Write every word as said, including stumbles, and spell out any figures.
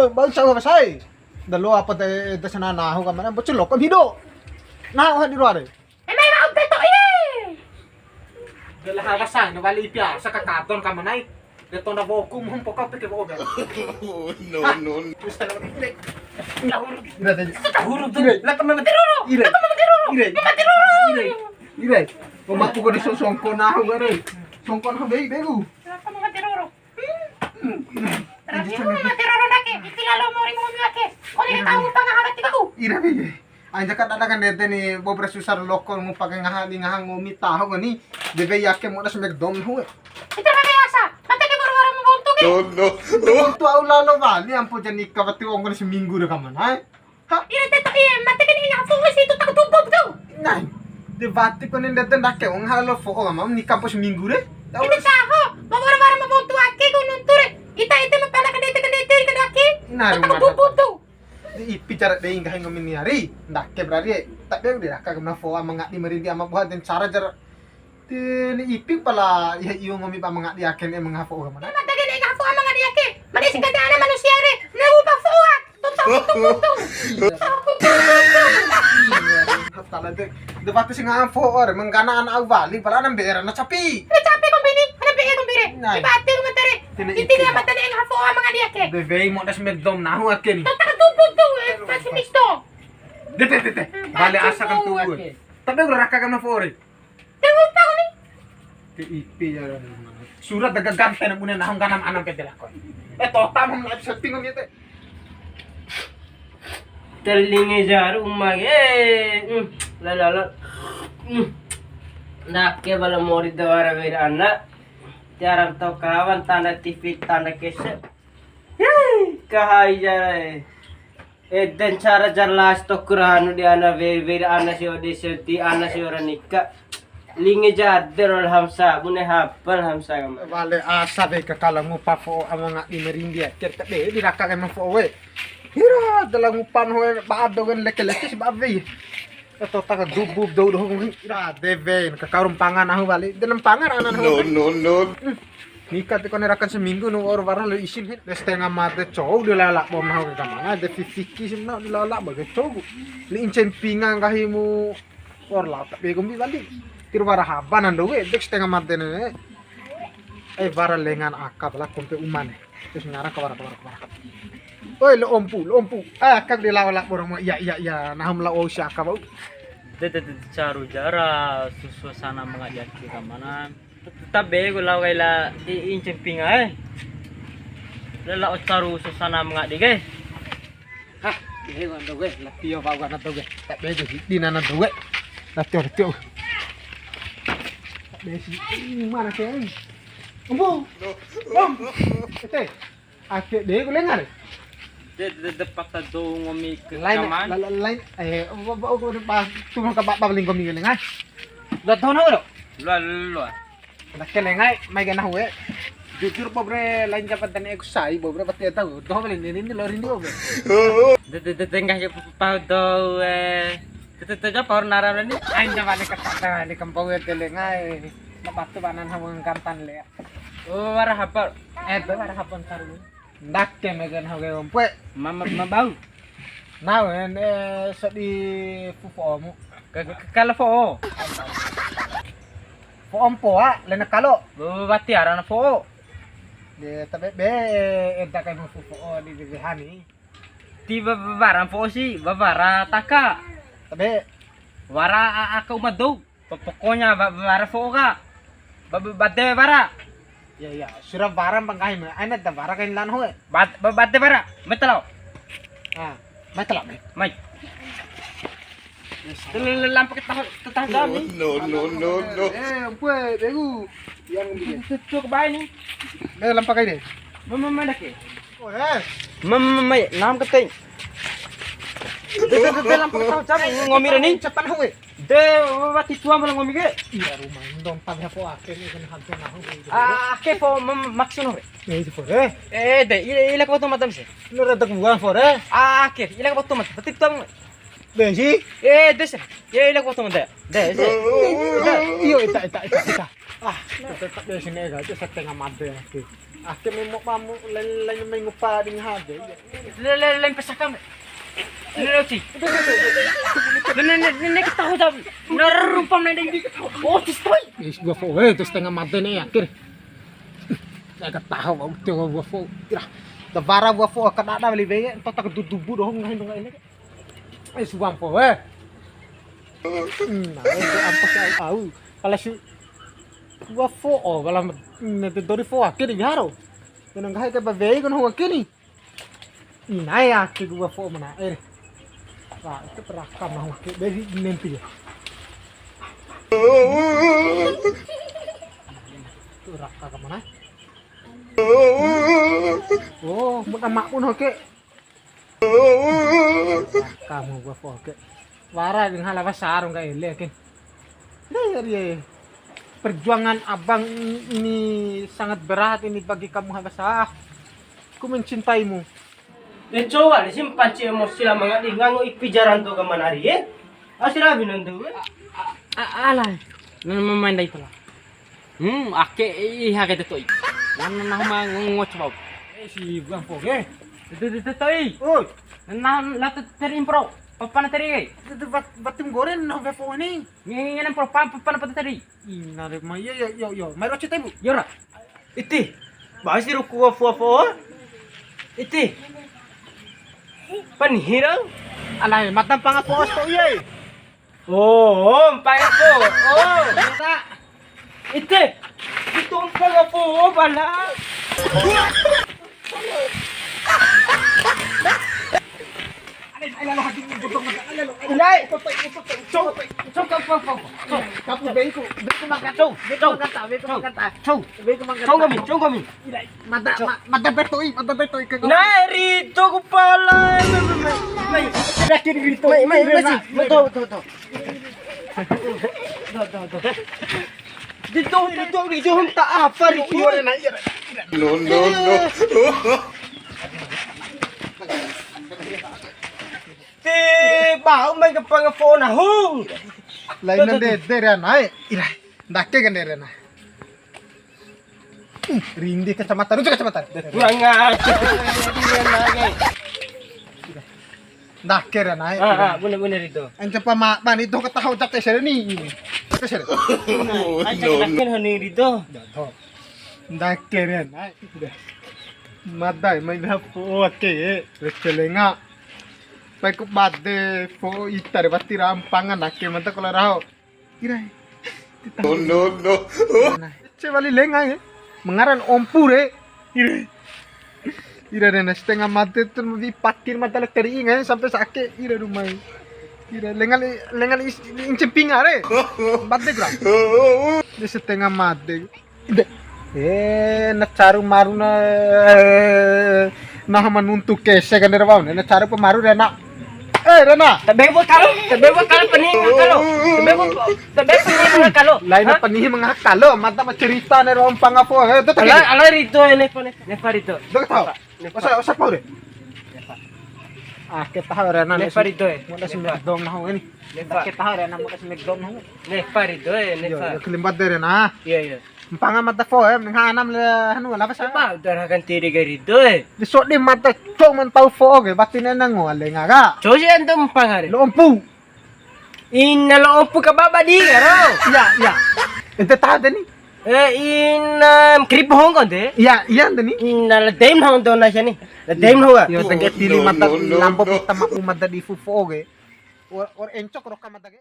Bau cau apa sai? Dalo apa te, te sana nahu kamana, bocil lokom hido. Nah, wah di luar. Emang mau beto, iye. Dela hawa sa, no wali ipi asa ka katon ka manai. De tonda woku mu pokok peke woga. Oh, no, no, no. Ira tadi. Sudah huruf tu. Ira. Lah, teman mati roro. Ira. Lah, teman mati roro. Ira. Teman mati roro. Ira. Ira. Pemaku kau di songko nahu gare. Songko nahu bei begu. Lah, teman mati roro. Tapi mama teroro ndake, istilah lo mori ngomi ake. Kone ke tahu tengah hati kau. Ira, iya. Anja ka dada ka ndede ni, bobra susah loko ngupa ke ngaha di ngaha ngomi taho ni. Bebe yake modas mek dom hu. Itu rame asa. Mate ke baru-baru mau bontu ke. No, no. Bontu au lalo wali ampo jani ka wati ongkon seminggu de kaman, hai. Ha? Ira teto, iya, mate kan inga fo'o si itu tak tubup tu. Nah, de wati kone ndede ndake wong halo fo'o mama nika po seminggu re. Tahu. Ita taho, mau wara-wara mau bontu ake ku nuntu re. Ita, ita mau pala kandete, kandete, kandake. Nah, tak rumah tubup tu. Di ipi cara dei nggahi ngomi ni ari. Ndake berari. Tak dei diraka kena fo'o ama ngadi merindi ama buah dan cara jar Ti ni ipi pala iha iu ngomi ba mangadi ake ne'e mangaha fo'o kamana. Mada ke ne'e ngaha fo'o mangadi ake. Mada si kade ana manusia re. Ne'e upa fo'o. Tutu, tutu, tutu. Hatala de. De wati si ngaha fo'o re, menggana ana au wali, pala ana mbe'e ra na capi. Ana capi kombi ni, ana mbe'e kombi re. Nah. Di bati rumah tere. Ti ni ipi. Inti dia mada ne'e ngaha fo'o mangadi ake. De wei modas medom nahu ake ni. Tata tutu tu, eh, pesimis to. De, de, de, de. Bale asa kan tubuh. Tapi aku raka kana fo'o re. Tengok tahu ni. Ti ipi ya. Surat daga gante na bune nahung kanam anam pete lakon. Eh, tota mam live setting om yete. Telinga jaru uma ke. Hmm, la, la, la. Hmm. Ndake bala mori dawara wira ana. Tiara tau kawan tanda T V tanda kese. Hei, kahai jara e. Eden cara jar las tokur hanu di ana weri, weri ana si ode senti ana si ora nika. Linge jader ol hamsa, bune hapal hamsa kama. Wale asa be kakala ngupa fo'o ama ngadi merindi ya. Ker tabe di raka kema fo'o we. Hira dala ngupan hoe ba ado gen leke-leke si ba be. Tota ka dubu dou doho ira de be. Kakaur mpangan ahu wali. De mpangan ana. No, no, no. Nika ti kone rakan seminggu nu wa'ur wara lo isin he. De setengah made cou di lala bom nahu ke kamana de fifiki sim nahu di lala bage cou. Li incen pinga nggahimu wa'ur lao tabe kombi wali. Tiru wara haba nando we de setengah made ne. Eh, wara lengan aka pala kompe umane. Terus ngarang ke wara, ke wara, ke wara. Oi, lo ompu, lo ompu. Ah, aka di lala boromo. Iya, iya, iya. Nahum lao usia aka bau. De, de, de, caru jara suasana mangadi ake kamana. Tabe ku lao kaila i incin pinga e. Lala o caru suasana mangadi ke. Hah, ke wan doge, la tio pa wan doge. Tabe ku hidi nana doge. La tio, la tio. Tabe si mana ke? Ompu. Om. Ete. Ake de ku lenga re. De, de, de, pata dou ngomi ke lain, kaman. La, la, lain, eh, ba, ba, ba, ba, tu maka ba, ba, linggo mi lenga. Lo dono lo. Lo, lo. Ndake lenga, mai gana hue. Jujur, bobre, lain jabat dan eku sai, bobre, pati eta, doho beli nini, lo rindu, bobre. De, de, de, de, nggahi pau dou, eh. De, de, de, pau nara ni. Ain jabat ni kata, ni kempau, eh, lenga, eh. Batu banan hawa gantan le. Oh, wara hapal. Eh, be wara hapal saru. Ndake megen hau ke ompue. Mama, ma bau. Nau, eh, sodi fu fo'omu. Ke, ke, ke, kalo fo'o. Fo'o mpoa, lena kalo. Be, be, wati arana fo'o. De, tabe be, eda kai mu fu fo'o di, di, di hani. Ti ba, ba, wara fo'o si, ba, wara taka. Tabe. Wara a, aka uma dou. Po-, pokoknya ba, ba, wara fo'o ka. Ba, ba, bade wara. Iya, iya. Sura wara mpa nggahi me. Aina da wara kain lan hoe. Ba, ba, bade wara. Mai ta lao. Ah, mai ta lao, mai. Mai. Lampa ke tahu, tahu jam ni. No, no, no, no. Eh, ampun, begu. Yang dia. Cuk, cuk, bae ni. Be, lampa kai de. Mama, mama, dah ke. Oh, eh. Mama, mama, mai, nam keteng. De, de, de, de, lampa ke tahu jam, ngomi re ni. Cepat, hoe. De, wati tua malah ngomi ke. Iya, rumah, ndon, tapi apa akhirnya kena hantu nahu. Ah, ake po, mem-, maksud no, re. Ya, itu, po, eh. Eh, de, ila, ila ke batu mata, misi. Lu rada gua, po, eh. Ah, ake, ila ke batu mata. Wati tua, Besi? Eh, des. Ya, ila ke batu mata. Des. Iyo, ita, ita, ita, ita. Ah, tetap di sini aja, setengah mati aku. Ake memo pamu lain, lain mai ngupa di ngaha de. Le, le, lain pesaka me. Le, le, ci. Le, ne, ne, ne, ne, kita tahu jam. Nar rupa na dei. Oh, tis to'i. Is, wua fo'o, eh, terus setengah mati nih, akhir. Saya ketahu, wau tio wua fo'o. Ira. Da wara wua fo'o kadada wali wei, entar tak dudubu doho ngahin dong ini. Eh, suam fo'o, eh. Nah, itu ampas au, au. Kalau si wua fo'o, kalau nete dori fo'o, akhir di wiharo. Kena nggahi ke ba wei, kena huwa kini. Inae ake ku wua fo'o mana, eh. Wah, itu perakam lah, oke, dari nempi ya. Itu raka ke mana? Oh, mun amak pun oke. Kamu gua foke. Wara dengan hala sarung kayak ele, oke. Deh, ya, dia. Perjuangan abang ini, ini sangat berat ini bagi kamu, Habasah. Ku mencintaimu. De cowa de si mpanci emosi la mangadi, ngango ipi jaran to ka manari e. Asira binan tu e. Alai. Nan mamain dai pala. Hmm, ake iha ke tetoi. Nan nah ma ngoco bau. Eh, si buang foke. Itu tetoi. Oi. Nah, la teri impro. Papana teri. Itu bat-, batim goreng nah befo ini. Ngene pro pam papana teri. Ina re mai, yo, yo, yo, yo. Mai roci tebu. Yo ra. Iti. Basi ruku fua fo. Iti. Panihira. Alai, mata panga fo to iye. Oh, oh, mpanga fo. Oh, mata. Iti. Itu panga fo bala. Ilai. Cong, cong, cong, cong, cong. Kapu bengku, bengku mangkata. Cong, bengku mangkata, bengku mangkata. Cong. Bengku mangkata. Cong kami, cong kami. Ilai. Mata, ma-, mata betoi, mata betoi. Nai, Rito kepala. Mai, mai, mai. Yakin Rito. Mai, mai, mai, mai. Betul, betul, betul. Tuh, tuh, tuh. Di tuh, di tuh, di tuh, tak apa, di tuh. No, no, no. Ti bau mai ke pangafona, hu. Lain ndede re nai. Ira, ndake kan re nai. Ih, rindi kacamata, lucu kacamata. Kurang ajar. Ndake re nai. Ah, ah, bune, bune Rito. Ence pa ma, bani doho kataho jate sere ni. Jate sere. Aja ndake hani Rito. Ndake re nai. Madai mai na po ake, recelenga. Pai ku bade po ita re wati ra mpanga ndake mada kala raho. Ira. No, no, no. Nah, ece wali lenga e. Mangaran ompu re. Ira. Ira re na setengah made tu di patir mata le teri inga sampai sake ira rumai. Ira lenga le, lenga le is-, ince pinga re. Made gra. Di setengah made. Ede. Eh, na caru maru na, eh, naha ma nuntu kese kande ra wa'u, na caru pa maru Rena. Eh, Rena. Tabe bo kalo, tabe bo kalo pening kalo. Tabe bo, tabe pening kalo. Laina pening manga kalo, mata ma cerita ne ro mpanga fo. Eh, tu tadi. Ala, ala Rito ne fo ne. Ne fo Rito. Dok tau. Osa, osa pau re. Ah, ke tahu Rena. Ne fo Rito e. Mau das merdom nahu ini. Ne fo. Ke tahu Rena mau das merdom nahu. Ne fo Rito e, ne fo. Yo, yo, kelimbat de Rena. Iya, iya. Mpanga mata fo, eh, mending hanam le, anu, lapa sa? Coba udah akan tiri gari doe. Di sodi mata cok man tau fo, oke, pasti nena ngole ngaga. Coba sih antum mpanga re. Lo ompu. Ina lo ompu ka baba di, karo. Iya, iya. Ente tahu deh nih. Eh, ina krip hong kan deh? Iya, iya, ente nih. Ina la dem hong dona sini. La dem hong, ah. Yo, tengke pilih mata lampu hitam aku mata di fufo, oke. Or, or encok roka mata ke.